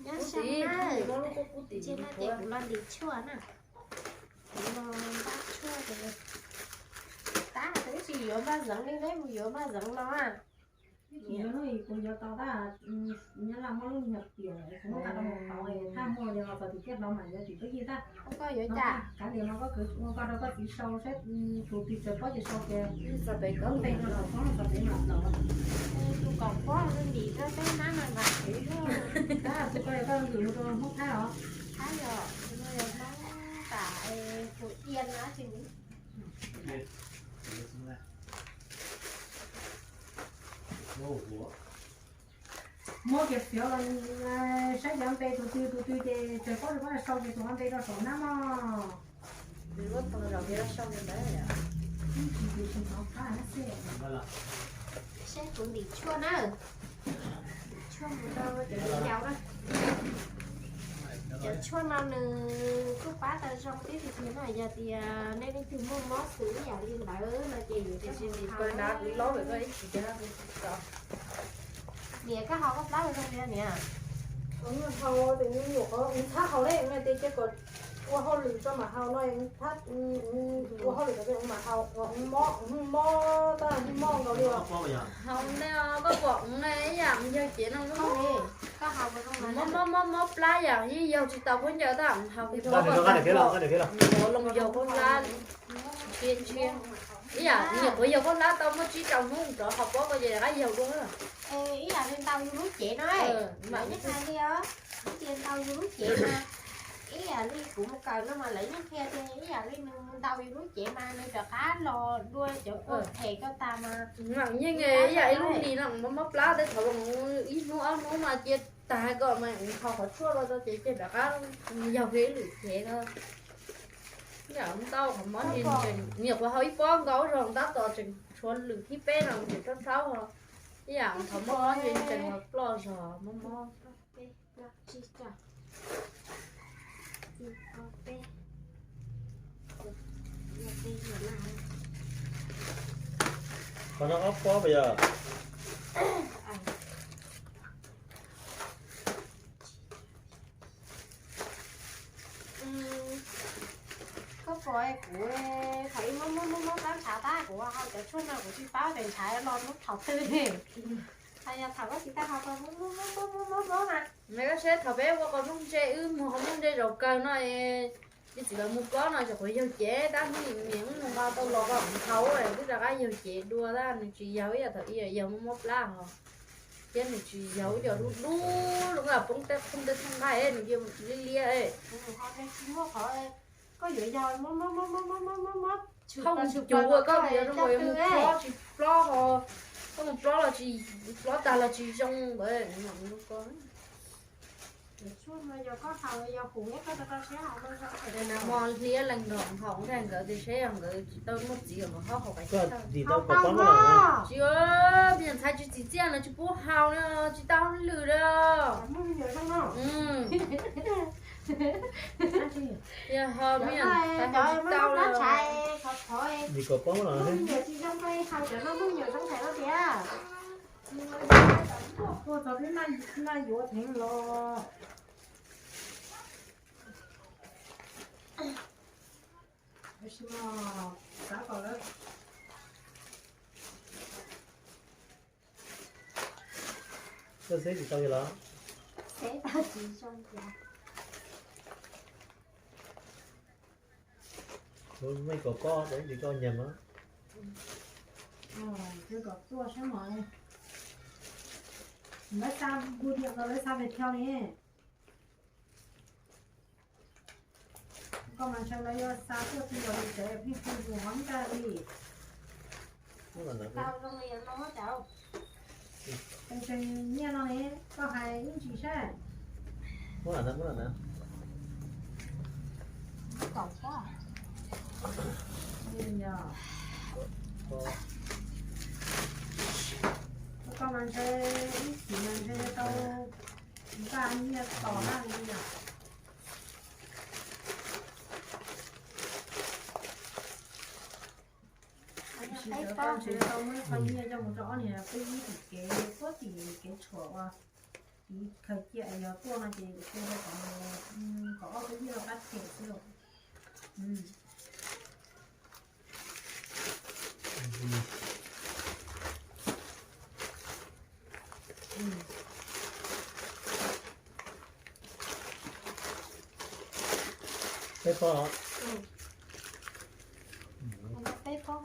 Nyob zoo na, ntsia no ces kuv los ntim tshuaj na. Kuv los npaj tshuaj ces tab twb tsis yuav npaj zeev li, neb mus yuav npaj zeev no. Kuv yuav tau tab, Nyab Laj muab lub nyuag tiam kuv muab nqa rau mus haus, thaj muaj li los txog tim tiaj hlo mas yuav tim peb yig tab. Koj yuav cas? Kav liam no koj kwv ua koj rau koj txiv sau saib tus twg tsaws pob ces sau tias lub npe no los poob los txog pem mam plaws. Tus kaum pob ntim rau peb nab no mas xwv. Tab tus koj yuav koj kwv mus rau Hmoob Thaib os. Thaib yog, no yog Hmoob tas Hmoob Iab na tsis. Muab kiag fiov los saib cov npe tus twg tus twg ces tsaws pob rau pob sau ces tus ho npe rau saum nab mog. Saib kuv ntim tshuaj na. Ntim tshuaj mus rau cov viv ncaus na. Cov tshuaj no nws kuj pab tau zoo tib si tiag na, yog tias nej leej twg muaj mob xwb ib yam li ntawd no ces yuav tsis ntim pawg nab kuv laub lawm koj ib tsis tias. Niam, koj haus koj plab ua zoo li niam? Haus ces nws nyuam qhuav ntxhab haus li no ces cia kom ua hauj lwm tso mam haus no, ntxhab ua hauj lwm tso mam haus, mob mob tab mob nkaus li. Haus ne, koj pom ne ib yam yawg cev no mob mob mob plab yam yeej yaug tsis tau khaub ncaws tab haus li pob, loo yaug khaub hlab ntsia ntsia. Ib yam nyuam qhuav yaug khaub hlab tau muaj tsib rau hnub rov haus pob ko ces rov qab yaug dua. Ib yam li ntaus yus lub cev no, mam nyob hais li os, ib yam ntaus yus lub cev mas, ib yam li kuv mus kawm no mas lawv yeej qhia tias ib yam li nws ntaus yus lub cev mas nws rov qab los dua cov kua phem ko tag mas. Mam yeej ib yam ib lub hlis no mob mob plab tej thaum ib hnub ob hnub mas cia tag ko mas haus qhov tshuaj los tau ces cia rov qab yaug kiag ib lwm cev ko. Ib yam ntau qhov mob ntsia ntsees, nyuam qhuav haus ib pob nkaus zog tab tom tseem tshuav lwm thib peb no tseem rhaub rhaub os. Ib yam qhov mob mob ntsia ntsees los ploj zog mob mob. Qhov no ob pob puas yog? Koj pom kuv thaum ib mob mob mob mob plab ntshav tab kuv haus cov tshuaj no kuv tsis paub tias ntshav los mus thaum twg. Hais yog thaum koj tsis tau haus koj mob mob mob mob mob mas. Nws koj saib thaum peb ua qos nplooj ntse wb mus qos nplooj ntse zaum kawg no, ib txwm los mus plob no tseem qhuav yaug cev tab sis niam wb mus nqa tau los koj haus twb rov qab yaug cev dua tab nws tsis yaug ib yam thaum ub yaug mob mob plab hos. Thiab nws tsis yaug ib co dub dub zoo nkaus poob tej qhooj tej thooj nqaij nws cia li liab. Koj yuav yog mob mob mob mob mob mob mob, koj mus cuag koj yuav zoo nkaus yuav mus plob tsis plob ho, koj mus plob los tsis plob tag los tsis zoo ntawd. Hmo hliab lees nrog haus ntag nkawd tias seb yog nkawd tsis tau muaj txiv nkawd ho haus pais tsis tau. Tsis, me nyuam ntxhais tsis txim txiaj no tsis pub haus no tsis tau lwm li. Yog ho me nyuam ntxhais haus tsis tau lawm. Ua txog twb naj yuav theev los. Tab sis mas xav kom lawv xeb tsis tau los. Xeb tau tsis zoo tias. Kuv me kom pob tau ib ntsis koj nyiam mas. Kom tuaj saib mas. Lawv xa npu diam los lawv xa pes thio li. Koj mas ntshe lawv yuav xa tuaj twg los yus tsev pheej pheej yus hov ncaj li. Tau zoo li no cov. Tseem tseem nyiaj no ne, koj hais ib ntsis saib. Muab lam na, muab lam na. Kaum pob. Yog. Koj mas ntshe ib chim mas ntshe tau npaj nyiaj tom na li yom. Tab sis lawv Ntshe tau muab qhov nyiaj coj mus rau ob niag peb yib tim kev, puag tim kev tshuam uas tiv khaws cia es yog tuaj no ces kuv hu rau kom, kom ob peb yib los qab them xwb los. Peb pob los? Peb pob.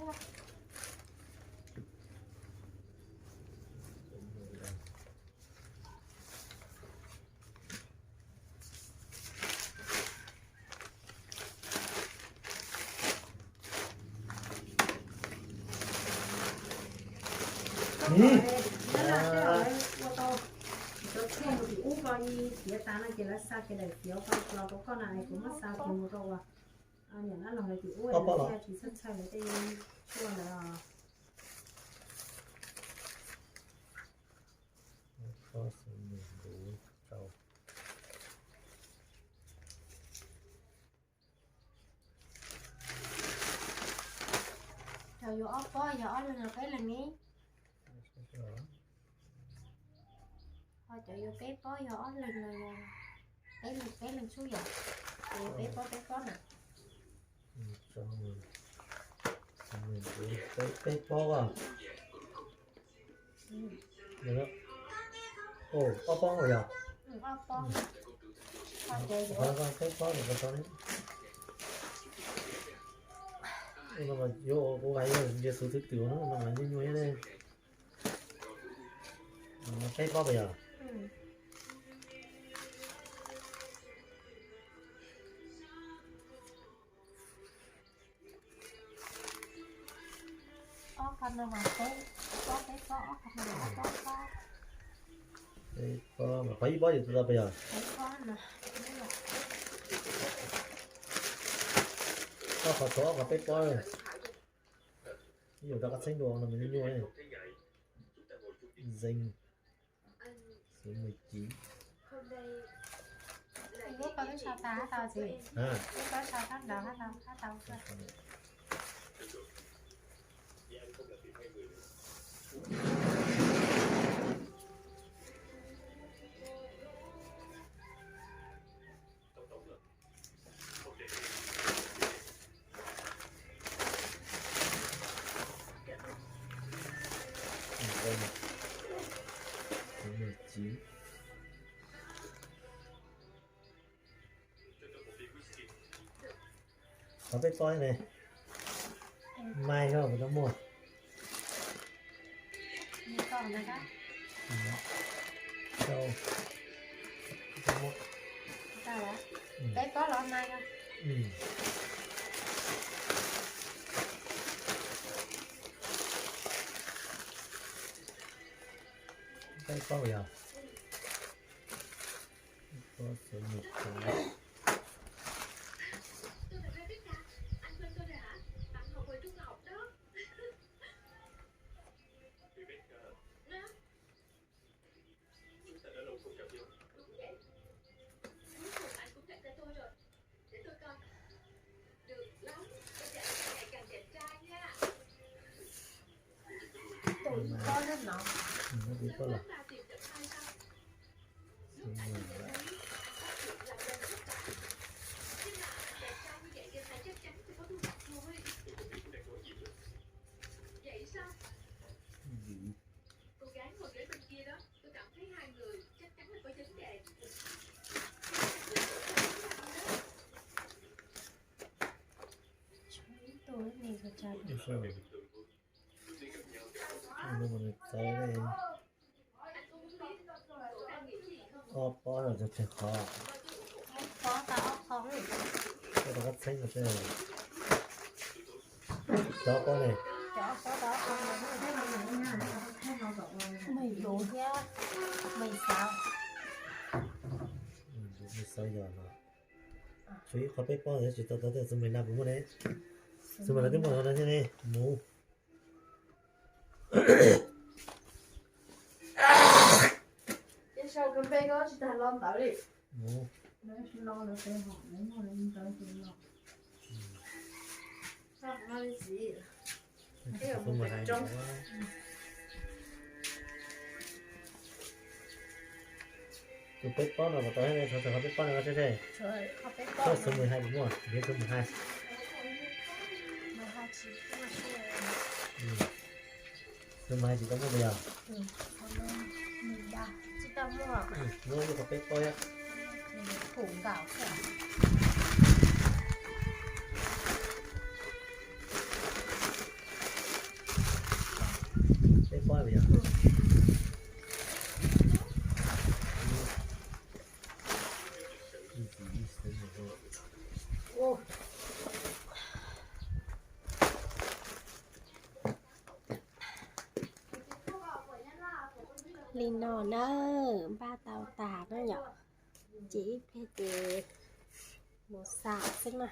Ua tau cov tshuaj mus tim ub ko, tiav tas no ces lawv xa kiag daim tiav ko los rau koj na, kuv muab xa kiag mus rau uas niam dab laug lawv tim ub, tsis txhawj txhawj lawv tej tshuaj ntawd. Cov yuav ob pob yog ob leeg los peb leeg ne? Ho cov yuav peb pob yog ob leeg los yog peb leeg peb leeg xwb yom? Cov yuav peb pob peb pob na. Peb pob a. Ob pob yog? Peb pob. Yuav ua xwv twm no mas nyuaj nyuaj ne. Peb pob puas yog? Ob qho no mas peb pob, peb pob, ob qho no mas ob pob. Peb pob mas qhov ib pob yog tau puas yog? Ob qho tshuav ob qho peb pob. Ib yam rau qab txheeb dua no mas nyuaj nyuaj. Zeeg xwb me cis. Lub koj twb sau tas hab tau txiv? Lub koj sau sab nraud hab tau, hab tau xwb. Qhov peb pob ne, mai koj puas tau muaj? Peb pob los mai. Peb pob yog? Pob xwb mus. Tus ib pob no. Tus ib pob los? Ib tug ne, txawv li. Ob pob no tsawg tsawg qhov. Ob pob tau ob qho. Ob pob tau ob txheeb no seb. Cov ob pob ne? Cov ob pob tau ob qho. Me duv thiab me xav. Me xav yog no. Tshuav ib qho peb pob ntawd tsis tau tau tej xwb, me na puas muaj ne? Xwb mas lawv twb muaj no thiab ne, mus. Mus. Tus peb pob no mas tau, txog qhov peb pob no seb seb. Txog xub mười hai puas muaj, ntiav xub mười hai. Xub mười hai tsis tau muaj puas yog? Muaj, muaj qhov peb pob thiab. Peb pob puas yog? Li no na, npaj tau tas na yom. Ces ib pliag ces mus xaws xwb na.